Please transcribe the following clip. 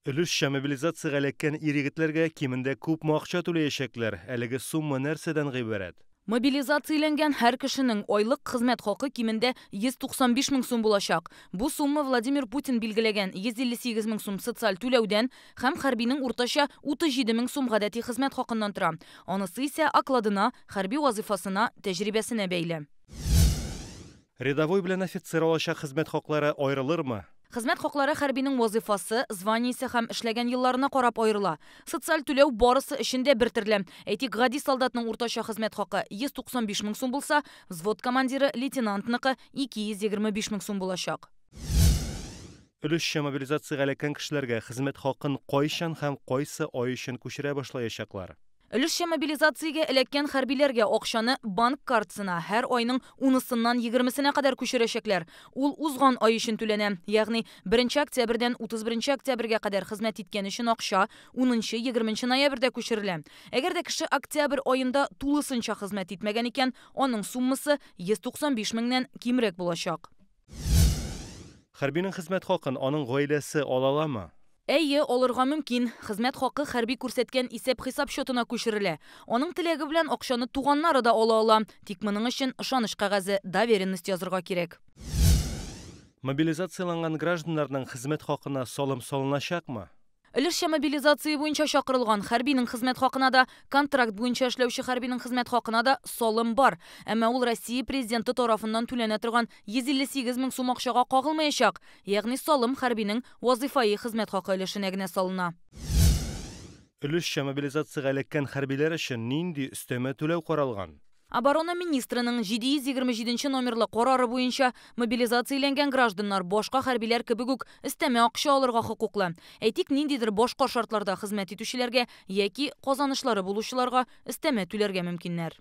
Өлешчә мобилизациягә эләккән ир-егетләргә кимендә күпме акча түләячәкләр? Әлеге сумма нәрсәдән гыйбарәт? Мобилизацияләнгән һәр кешенең айлык хезмәт хакы кимендә 195 мең сум булачак. Бу сумма Владимир Путин билгеләгән 158 мең сум социаль түләүдән һәм хәрбинең уртача 37 мең сум гадәти хезмәт хакыннан тора. Анысы исә окладына, хәрби вазыйфасына, тәҗрибәсенә бәйле. Рядовой белән офицер алачак хезмәт хаклары аерылырмы? Хезмәт хаклары хәрбинең вазыйфасы, званиесе һәм эшләгән елларына карап аерыла. Социаль түләү барысы өчен дә бер төрле. Әйтик, гади солдатның уртача хезмәт хакы 195 мең сум булса, взвод командиры, лейтенантныкы 225 мең сум булачак. Өлешчә мобилизациягә эләккән кешеләргә хезмәт хакын кайчан һәм кайсы ай өчен күчерә башлаячаклар? Өлешчә мобилизациягә эләккән хәрбиләргә акчаны банк картасына һәр айның 10-сыннан 20-сенә кадәр күчерәчәкләр. Ул узган ай өчен түләнә. Ягъни 1 октябрьдән 31 октябрьгә кадәр хезмәт иткән өчен акча 10-20 ноябрьдә күчерелә. Әгәр дә кеше октябрь аенда тулысынча хезмәт итмәгән икән, аның суммасы 195 меңнән кимрәк булачак. Хәрбинең хезмәт хакын аның гаиләсе ала аламы? Әйе, алырга мөмкин. Хезмәт хакы хәрби күрсәткән исәп-хисап счетына күчерелә. Аның теләге белән акчаны туганнары да ала ала. Тик моның өчен ышаныч кәгазе, доверенность язырга кирәк. Мобилизацияләнгән гражданнарның хезмәт хакына салым салыначакмы? Өлешчә мобилизация буенча чакырылган хәрбинең хезмәт хакына да, контракт буенча эшләүче хәрбинең хезмәт хакына да салым бар. Әмма ул Россия президенты тарафыннан түләнә торган 158 мең сум акчага кагылмаячак. Ягъни салым хәрбинең вазыйфаи хезмәт хакы өлешенә генә салына. Өлешчә мобилизациягә эләккән хәрбиләр өчен нинди өстәмә түләү каралган? Оборона министрының 727 номерлы карары буенча мобилизацияләнгән гражданнар башка хәрбиләр кебек үк өстәмә акча алырга хокуклы. Әйтик, ниндидер башка шартларда хезмәт итүчеләргә яки казанышлары булучыларга өстәмә түләргә мөмкиннәр.